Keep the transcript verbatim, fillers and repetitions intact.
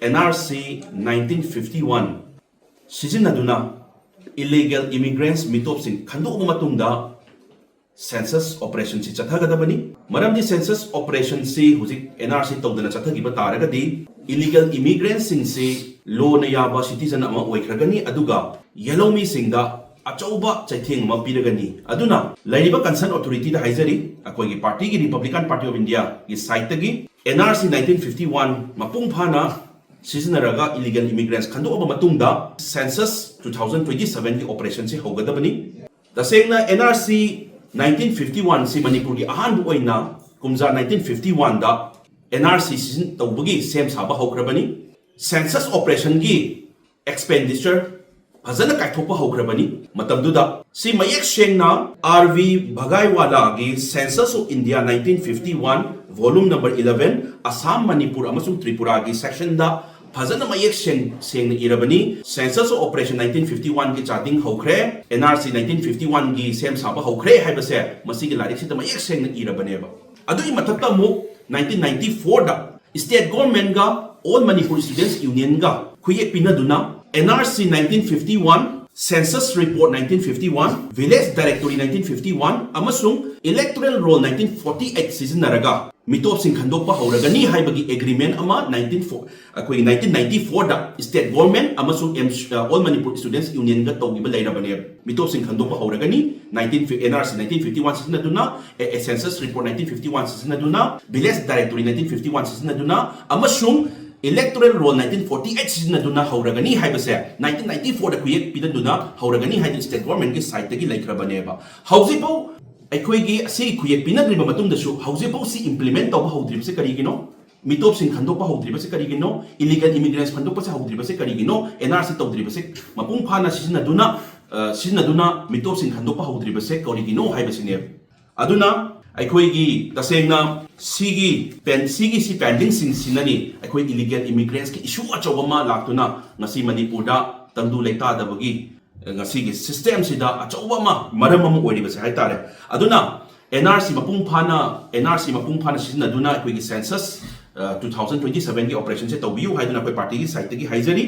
N R C nineteen fifty one ꯁꯤꯖꯤꯟꯅꯗꯨꯅ illegal immigrants ꯃꯤꯇꯣꯞꯁꯤꯡ ꯈꯟꯗꯣꯛꯂꯕ ꯃꯇꯨꯡꯗ census operation ꯁꯤ ꯆꯠꯊꯒꯗꯕꯅꯤ꯫ ꯃꯔꯝꯗꯤ census operation ꯁꯤ ꯍꯧꯖꯤꯛ N R C ꯇꯧꯗꯅ ꯆꯠꯊꯈꯤꯕ ꯇꯥꯔꯒꯗꯤ illegal immigrants ꯁꯤꯡꯁꯤ ꯂꯣꯅ ꯌꯥꯕ citizen ꯑꯃ ꯑꯣꯏꯈ꯭ꯔꯒꯅꯤ, ꯑꯗꯨꯒ ꯌꯦꯜꯍꯧꯃꯤꯁꯤꯡꯗ ꯑꯆꯧꯕ ꯆꯩꯊꯦꯡ ꯑꯃ ꯄꯤꯔꯒꯅꯤ꯫ ꯑꯗꯨꯅ ꯂꯩꯔꯤꯕ concern authority ꯗ ꯍꯥꯏꯖꯔꯤ, ꯑꯩꯈꯣꯏꯒꯤ party ꯒꯤ Republican Party of India ꯒꯤ side ꯇꯒꯤ N R C nineteen fifty one ꯃꯄꯨꯡ ꯐꯥꯅ ꯁꯤꯖꯤꯟꯅꯔꯒ illegal immigrants ꯈꯟꯗꯣꯛꯂꯕ ꯃꯇꯨꯡꯗ census two thousand twenty seven ꯒꯤ operation ꯁꯤ ꯍꯧꯒꯗꯕꯅꯤ꯫ ꯇꯁꯦꯡꯅ N R C nineteen fifty one ꯁꯤ ꯃꯅꯤꯄꯨꯔꯒꯤ ꯑꯍꯥꯟꯕ ꯑꯣꯏꯅ ꯀꯨꯝꯖꯥ nineteen fifty one ꯗ N R C ꯁꯤꯖꯤꯟ ꯇꯧꯕꯒꯤ ꯁꯦꯝ ꯁꯥꯕ ꯍꯧꯈ꯭ꯔꯕꯅꯤ꯫ Census operation ꯒꯤ expenditure ꯐꯖꯅ ꯀꯥꯏꯊꯣꯛꯄ ꯍꯧꯈ꯭ꯔꯕꯅꯤ꯫ ꯃꯇꯝꯗꯨꯗ ꯁꯤ ꯃꯌꯦꯛ ꯁꯦꯡꯅ R V ꯚꯒꯥꯏꯋꯥꯂꯥꯒꯤ Census of India nineteen fifty one, volume number eleven, Assam, Manipur ꯑꯃꯁꯨꯡ ꯇ꯭ꯔꯤꯄꯨꯔꯥꯒꯤ section ꯗ ꯐꯖꯅ ꯃꯌꯦꯛ ꯁꯦꯡ-, ꯁꯦꯡꯅ ꯏꯔꯕꯅꯤ꯫ Census of operation nineteen fifty one ꯒꯤ charting ꯍꯧꯈ꯭ꯔꯦ, N R C nineteen fifty one ꯒꯤ ꯁꯦꯝ ꯁꯥꯕ ꯍꯧꯈ꯭ꯔꯦ ꯍꯥꯏꯕꯁꯦ ꯃꯁꯤꯒꯤ ꯂꯥꯏꯔꯤꯛꯁꯤꯗ ꯃꯌꯦꯛ ꯁꯦꯡꯅ ꯏꯔꯕꯅꯦꯕ꯫ ꯑꯗꯨꯒꯤ ꯃꯊꯛꯇ ꯑꯃꯨꯛ nineteen ninety four ꯗ state government ꯒ All Manipur Students Union ꯒ ꯈꯨꯌꯦꯛ ꯄꯤꯅꯗꯨꯅ N R C nineteen fifty one, Census Report nineteen fifty one, Village Directory nineteen fifty one ꯑꯃꯁꯨꯡ Electoral Roll nineteen forty eight ꯁꯤꯖꯤꯟꯅꯔꯒ ꯃꯤꯇꯣꯞꯁꯤꯡ ꯈꯟꯗꯣꯛꯄ ꯍꯧꯔꯒꯅꯤ ꯍꯥꯏꯕꯒꯤ agreement ꯑꯃ nineteen, ꯑꯩꯈꯣꯏꯒꯤ nineteen ninety four ꯗ state government ꯑꯃꯁꯨꯡ M-, All Manipur Students Union ꯒ ꯇꯧꯈꯤꯕ ꯂꯩꯔꯕꯅꯦꯕ꯫ ꯃꯤꯇꯣꯞꯁꯤꯡ ꯈꯟꯗꯣꯛꯄ ꯍꯧꯔꯒꯅꯤ, nineteen, N R C nineteen fifty one ꯁꯤꯖꯤꯟꯅꯗꯨꯅ, ꯑꯦ, ꯑꯦ, Census Report nineteen fifty one ꯁꯤꯖꯤꯟꯅꯗꯨꯅ, Village Directory nineteen fifty one ꯁꯤꯖꯤꯟꯅꯗꯨꯅ ꯑꯃꯁꯨꯡ Electoral Roll nineteen forty eight ꯁꯤꯖꯤꯟꯅꯗꯨꯅ ꯍꯧꯔꯒꯅꯤ ꯍꯥꯏꯕꯁꯦ, nineteen ninety four ꯗ ꯈꯨꯌꯦꯛ ꯄꯤꯗꯗꯨꯅ ꯍꯧꯔꯒꯅꯤ ꯍꯥꯏꯗꯅ state government ꯀꯤ side ꯇꯒꯤ ꯂꯩꯈ꯭ꯔꯕꯅꯦꯕ꯫ ꯍꯧꯖꯤꯛꯐꯥꯎ ꯑꯩꯈꯣꯏꯒꯤ ꯑꯁꯤꯒꯤ ꯈꯨꯌꯦꯛ ꯄꯤꯅꯗ꯭ꯔꯤꯕ ꯃꯇꯨꯡꯗꯁꯨ ꯍꯧꯖꯤꯛꯐꯥꯎ ꯁꯤ implement ꯇꯧꯕ ꯍꯧꯗ꯭ꯔꯤꯕꯁꯤ ꯀꯔꯤꯒꯤꯅꯣ? ꯃꯤꯇꯣꯞꯁꯤꯡ ꯈꯟꯗꯣꯛꯄ ꯍꯧꯗ꯭ꯔꯤꯕꯁꯤ ꯀꯔꯤꯒꯤꯅꯣ? Illegal immigrants ꯈꯟꯗꯣꯛꯄꯁꯦ ꯍꯧꯗ꯭ꯔꯤꯕꯁꯦ ꯀꯔꯤꯒꯤꯅꯣ? N R C ꯇꯧꯗ꯭ꯔꯤꯕꯁꯦ ꯃꯄꯨꯡ ꯐꯥꯅ ꯁꯤꯖꯤꯟꯅꯗꯨꯅ, ꯑ, ꯁꯤꯖꯤꯟꯅꯗꯨꯅ ꯃꯤꯇꯣꯞꯁꯤꯡ ꯈꯟꯗꯣꯛꯄ ꯍꯧꯗ꯭ꯔꯤꯕꯁꯦ ꯀꯔꯤꯒꯤꯅꯣ ꯍꯥꯏꯕꯁꯤꯅꯦꯕ꯫ ꯑꯗꯨꯅ ꯑꯩꯈꯣꯏꯒꯤ ꯇꯁꯦꯡꯅ ꯁꯤꯒꯤ ꯄꯦꯟ-, ꯁꯤꯒꯤ ꯁꯤ pending ꯁꯤꯡꯁꯤꯅꯅꯤ ꯑꯩꯈꯣꯏ illegal immigrants ꯀꯤ issue ꯑꯆꯧꯕ ꯑꯃ ꯂꯥꯛꯇꯨꯅ ꯉꯁꯤ ꯃꯅꯤꯄꯨꯔꯗ ꯇꯪꯗꯨ ꯂꯩꯇꯥꯗꯕꯒꯤ, ꯑ, ꯉꯁꯤꯒꯤ system ꯁꯤꯗ ꯑꯆꯧꯕ ꯑꯃ, ꯃꯔꯝ ꯑꯃ ꯑꯣꯏꯔꯤꯕꯁꯦ ꯍꯥꯏꯇꯥꯔꯦ꯫ ꯑꯗꯨꯅ N R C ꯃꯄꯨꯡ ꯐꯥꯅ, N R C ꯃꯄꯨꯡ ꯐꯥꯅ ꯁꯤꯖꯤꯟꯅꯗꯨꯅ ꯑꯩꯈꯣꯏꯒꯤ census, ꯇꯨ ꯊꯥꯎꯖꯟ ꯇ꯭ꯋꯦꯟꯇꯤ ꯁꯚꯦꯟꯒꯤ ꯑꯣꯄꯔꯦꯁꯟꯁꯦ ꯇꯧꯕꯤꯌꯨ ꯍꯥꯏꯗꯨꯅ ꯑꯩꯈꯣꯏ ꯄꯥꯔꯇꯤꯒꯤ ꯁꯥꯏꯠꯇꯒꯤ ꯍꯥꯏꯖꯔꯤ꯫